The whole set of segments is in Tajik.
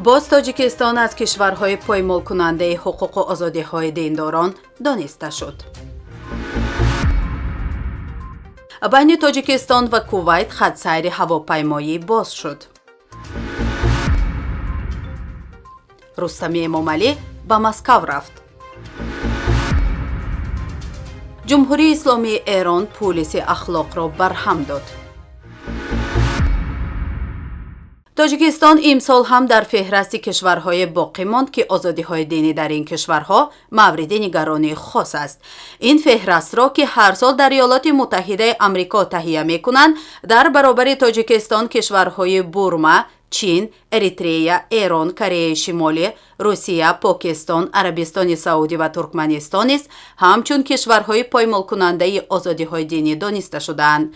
Боз Тоҷикистон аз кишварҳои поймолкунандаи ҳуқуқу озодиҳои диндорон дониста шуд. Байни Тоҷикистон ва Кувайт хатсайри ҳавопаймоӣ боз шуд. Рустами Эмомалӣ ба Москав рафт. Ҷумҳурии Исломии Эрон пулиси ахлоқро барҳам дод. Тоҷикистон имсол ҳам дар феҳрасти кишварҳое боқӣ монд, ки озодиҳои динӣ дар ин кишварҳо мавриди нигаронии хос аст. Ин феҳрастро, ки ҳар сол дар Иёлоти Муттаҳидаи Амрико таҳия мекунанд, дар баробари Тоҷикистон кишварҳои Бурма, Чин, Эритрея, Эрон, Кореяи Шимолӣ, Русия, Покистон, Арабистони Саудӣ ва Туркманистон низ ҳамчун кишварҳои поймолкунандаи озодиҳои динӣ дониста шудаанд.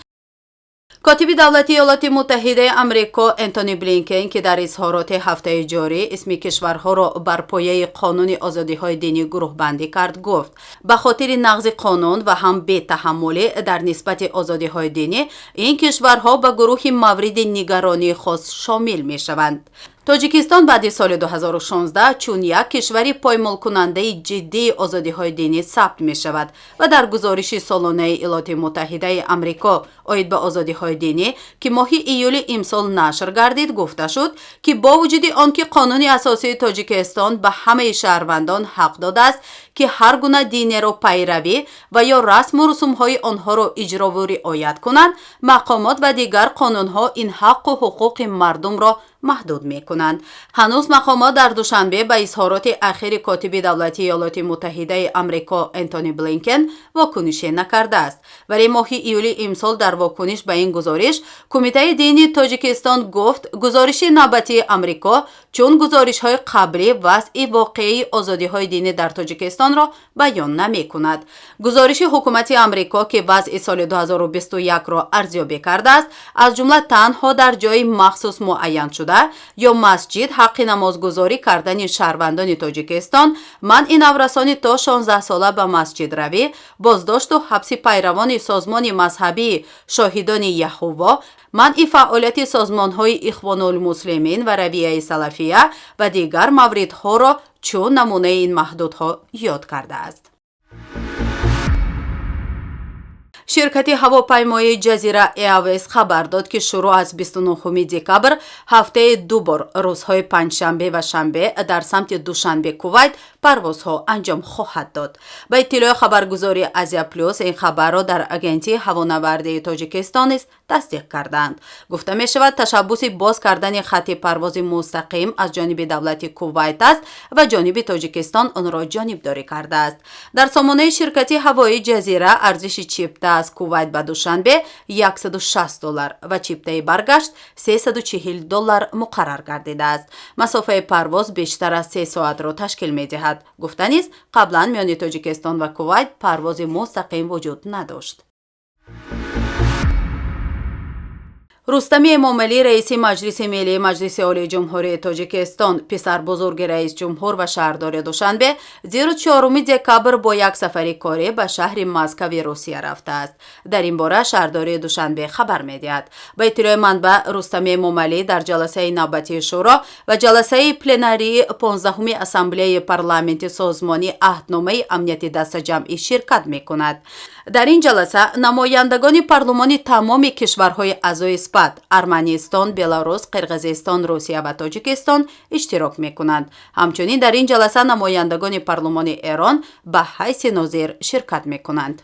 Котиби давлати Иёлоти Муттаҳидаи Амрико Энтони Блинкен, ки дар изҳороти ҳафтаи ҷорӣ исми кишварҳоро бар пояи қонуни озодиҳои динӣ гурӯҳбандӣ кард, гуфт: ба хотири нақзи қонун ва ҳам бетаҳаммулӣ дар нисбати озодиҳои динӣ ин кишварҳо ба гурӯҳи мавриди нигаронии хос шомил мешаванд. Тоҷикистон баъди соли 2016 чун як кишвари поймолкунандаи ҷиддии озодиҳои динӣ сабт мешавад ва дар гузориши солонаи Иёлоти Муттаҳидаи Амрико оид ба озодиҳои динӣ, ки моҳи июли имсол нашр гардид, гуфта шуд, ки бо вуҷуди он ки қонуни асосии Тоҷикистон ба ҳамаи шаҳрвандон ҳақ додааст, ки ҳар гуна динеро пайравӣ ва ё расму русумҳои онҳоро иҷрову риоят кунанд, мақомот ва дигар қонунҳо ин ҳаққу ҳуқуқи мардумро маҳдуд мекунанд. Ҳанӯз мақомот дар Душанбе ба изҳороти ахири котиби давлатии Иёлоти Муттаҳидаи Амрико Энтони Блинкен вокунише накардааст. Вале моҳи июли имсол дар вокуниш ба ин гузориш Кумитаи дини Тоҷикистон гуфт, гузориши навбатии Амрико чун гузоришҳои қаблӣ вазъи воқеии озодиҳои динӣ дар Тоҷикистонро баён намекунад. Гузориши ҳукумати Амрико, ки вазъи соли 2021-ро арзёбӣ кардааст, аз ҷумла танҳо дар ҷои махсус муайяншуда ё масҷид ҳаққи намозгузорӣ кардани шаҳрвандони Тоҷикистон, манъи наврасони то 16 сола ба масҷидравӣ, боздошту ҳабси пайравони созмони мазҳабии Шоҳидони Яҳуво, манъи фаъолияти созмонҳои Ихвонулмуслимин ва равияи салафия ва дигар мавридҳоро чун намунаи ин маҳдудҳо ёд кардааст. Ширкати ҳавопаймоии Ҷазира Эйрвейз хабар дод, ки шурӯъ аз 29 декабр ҳафтаи ду бор рӯзҳои панҷшанбе ва шанбе дар самти Душанбе Кувайт парвозҳо анҷом хоҳад дод. Ба иттилои хабаргузории Азия Плюс, ин хабарро дар Агентии ҳавонавардии Тоҷикистон низ тасдиқ карданд. Гуфта мешавад, ташаббуси боз кардани хатти парвози мустақим аз ҷониби давлати Кувайт аст ва ҷониби Тоҷикистон онро ҷонибдорӣ кардааст. Дар сомонаи ширкати ҳавоии Ҷазира арзиши чипта аз Кувайт ба Душанбе 160 доллар ва чиптаи баргашт 340 доллар муқаррар гардидааст. Масофаи парвоз бештар аз 3 соатро ташкил медиҳад. Гуфтанист, қаблан миёни Тоҷикистон ва Кувайт парвози мустақим вуҷуд надошт. Рустами Эмомалӣ, раиси Маҷлиси Миллии Маҷлиси Олии Ҷумҳурии Тоҷикистон, писарбузурги раисҷумҳур ва шаҳрдори Душанбе, дирӯз 4 декабр бо як сафари корӣ ба шаҳри Москави Русия рафтааст. Дар ин бора шаҳрдории Душанбе хабар медиҳад. Ба иттилои манбаъ, Рустами Эмомалӣ дар ҷаласаи навбатии Шӯро ва ҷаласаи пленарии 15-уми Ассамблеяи парламенти созмони Аҳдномаи амнияти дастаҷамъӣ ширкат мекунад. Дар ин ҷаласа намояндагони парлумони тамоми кишварҳои аъзои СПАТ Арманистон, Беларус, Қирғизистон, Русия ва Тоҷикистон иштирок мекунанд. Ҳамчунин дар ин ҷаласа намояндагони парлумони Эрон ба ҳайси нозир ширкат мекунанд.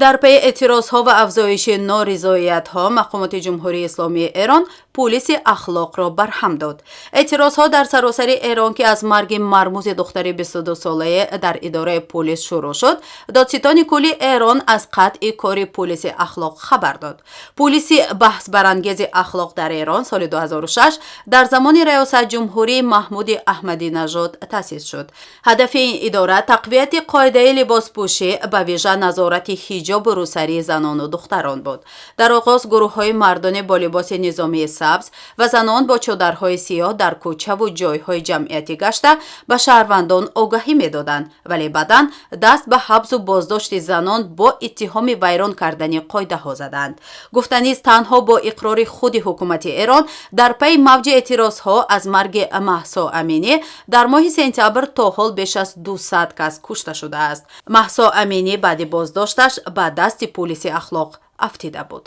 Дар пайи эътирозҳо ва афзоиши норизоиятҳо мақомоти Ҷумҳурии Исломии Эрон пулиси ахлоқро барҳам дод. Эътирозҳо дар саросари Эрон, ки аз марги мармузи духтари 22-солае дар идораи пулис шурӯъ шуд, додситони кулли Эрон аз қатъи кори пулиси ахлоқ хабар дод. Пулиси баҳсбарангези ахлоқ дар Эрон соли 2006 дар замони раёсатҷумҳурии Маҳмуди Аҳмадинажод таъсис шуд. Ҳадафи ин идора тақвияти қоидаи либоспӯшӣ, ба вижа назорати ҳиҷоб ҳиҷобу рӯсарии занону духтарон буд. Дар оғоз гурӯҳҳои мардоне бо либоси низомии сабз ва занон бо чодарҳои сиёҳ дар кӯчаву ҷойҳои ҷамъиятӣ гашта, ба шаҳрвандон огаҳӣ медоданд, вале баъдан даст ба ҳабсу боздошти занон бо иттиҳоми вайрон кардани қоидаҳо заданд. Гуфтанист, танҳо бо иқрори худи ҳукумати Эрон дар пайи мавҷи эътирозҳо аз марги Маҳсо Аминӣ дар моҳи сентябр то ҳол беш аз 200 кас кушта шудааст. Маҳсо Аминӣ баъди боздошташ ба дасти пулиси ахлоқ афтида буд.